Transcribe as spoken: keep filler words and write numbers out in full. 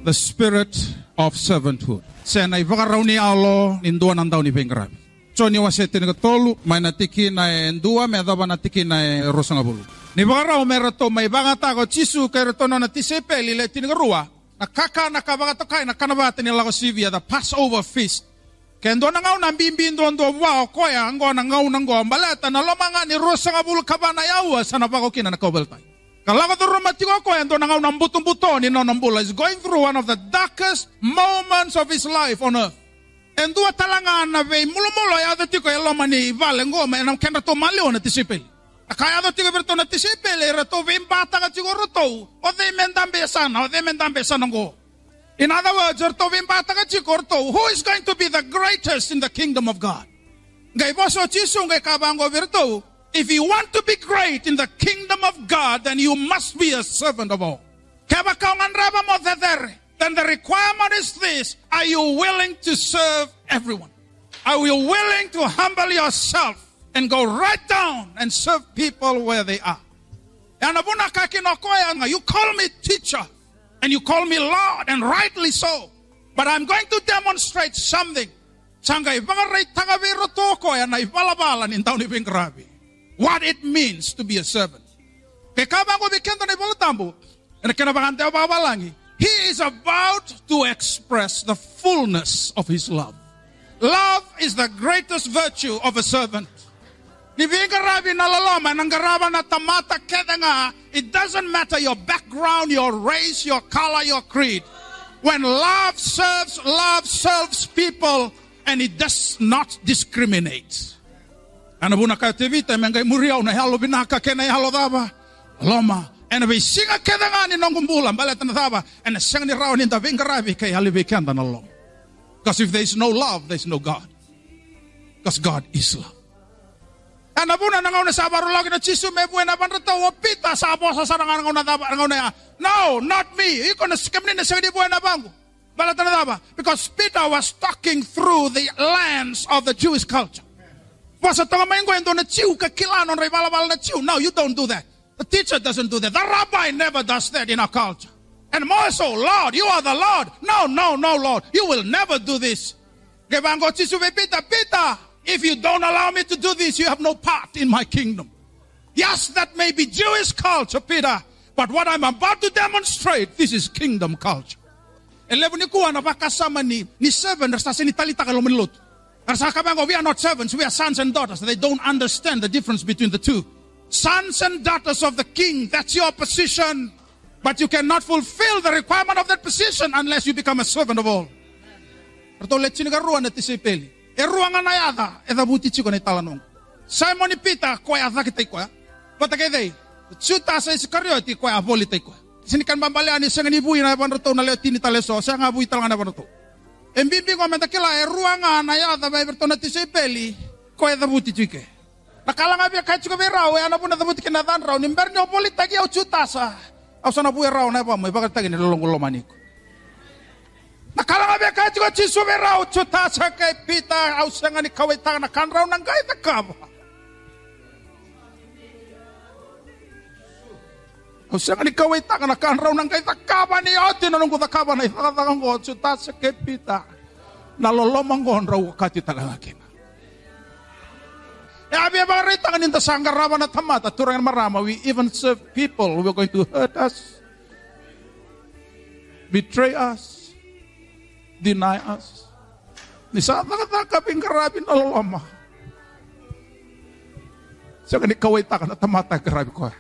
The spirit of servanthood. Se na ivakarau ni yalo ni dua na dauniveiqaravi. Joni wase tinikatolu, mai na tikina e dua me yacova na tikina e ruasagavulu. Ni vakarau me ratou mai vakayagataka o Jisu kei iratou na nona tisaipeli, le tinikarua, na kakana ka vakatokai na kana vata ni lako sivia, the Passover feast. Ke dua na gauna bibi duadua vua o koya, oqo na gauna oqo, baleta na loma ga ni ruasagavulu ka va na aua sa na vako kina na kauveilatai. Ka lako curuma tiko o koya e dua na gauna butobuto ni nona bula. He's going through one of the darkest moments of his life on earth. E dua tale ga na veimulumalumu e yaco tiko e loma ni vale oqo mai na kedratou maliwa na tisaipeli. Na ka e yaco tiko vei iratou na tisaipeli, eratou veibataka tiko o ratou, o cei me dabe e yasana, o cei me dabe e yasana oqo. In other words, eratou veibataka tiko o ratou, who is going to be the greatest in the kingdom of God? Qai vosa o Jisu qai kaya vaqo vei iratou, if you want to be great in the kingdom of God, then you must be a servant of all. Kevaka o gadreva mo cecere, then the requirement is this: are you willing to serve everyone? Are you willing to humble yourself and go right down and serve people where they are? Ya na vuna e kaya kina o koya, you call me teacher and you call me Lord, and rightly so. But I'm going to demonstrate something. Sa qai vakaraitaka vei iratou o koya na ivalavala ni dauniveiqaravi. What it means to be a servant. Ke kaya vaqo vei keda na iVola Tabu, ena kena vakadewa vakavalagi, he is about to express the fullness of his love. Love is the greatest virtue of a servant. Ni veiqaravi na loloma, ena qarava na tamata kece ga. It doesn't matter your background, your race, your color, your creed. When love serves, love serves people, and it does not discriminate. Ya na vuna kaya o Tevita, me qai muri au na yalo vinaka kei na yalo cava? Loma. Ena veisiga kece ga ni noqu bula, baleta na cava? Ena sega ni rawa ni da veiqaravi ke yali vei keda na loloma. Because if there is no love, there is no God. Because God is love. Ya na vuna na gauna sa vakarau lako kina o Jisu me vua na yavadra, o Pita sa vosa sara ga na gauna cava, na gauna ya. No, not me. Iko na, kemuni na sega ni vua na yavaqu. Baleta na cava? Because Peter was talking through the lens of the Jewish culture. Vosa toka mai qo e dua na Jiu ka kila nodra ivalavala na Jiu. No, you don't do that. The teacher doesn't do that. The rabbi never does that in our culture. And more so, Lord, you are the Lord. No, no, no, Lord. You will never do this. Qai vaqo o Jisu vei Pita, Pita, if you don't allow me to do this, you have no part in my kingdom. Yes, that may be Jewish culture, Peter, but what I'm about to demonstrate, this is kingdom culture. E levu nikua na vakasama ni, ni servant, era sa sega ni taleitaka e loma ni lotu. Era sa kaya vaqo, we are not servants, we are sons and daughters. They don't understand the difference between the two. Sons and daughters of the king, that's your position. But you cannot fulfill the requirement of that position unless you become a servant of all. Ratou le tinikarua na tisaipeli. E rua ga na yaca e cavuti tiko na italanoa qo. Simoni Pita, koya a cakitaki koya. Vata kei cei? Jutasa Isikarioti, koya a volitaki koya. Sega ni kena ibalebale ni sega ni vui na yavadratou na lewe tini tale eso, sega, a vui tale ga na yavadratou. E bibi qo meda kila, e rua ga na yaca mai vei iratou na tisaipeli, koya e cavuti tiko i ke. Na ka la ga via kaya tiko vei rau, e a na vuna e cavuti kina na yacadrau, ni bera ni o volitaki au Jutasa, au sa na vuya rawa na yavamu, e vakaraitaki ni loloqu lomani iko. Na ka la ga via kaya tiko o Jisu vei rau, Jutasa kei Pita, au sega ni kauwaitaka na ka drau na qai cakava. Au sega ni kauwaitaka na ka drau na qai cakava ni oti na noqu cakava na icakacaka oqo, Jutasa kei Pita. Na loloma oqo drau okati tale ga kina. E a via vakaraitaka ni da sa qarava na tamata, turaga, marama, we even serve people who are going to hurt us, betray us, deny us. Ni sa cakacaka veiqaravi na loloma. Sega ni kauwaitaka na tamata e qaravi koya.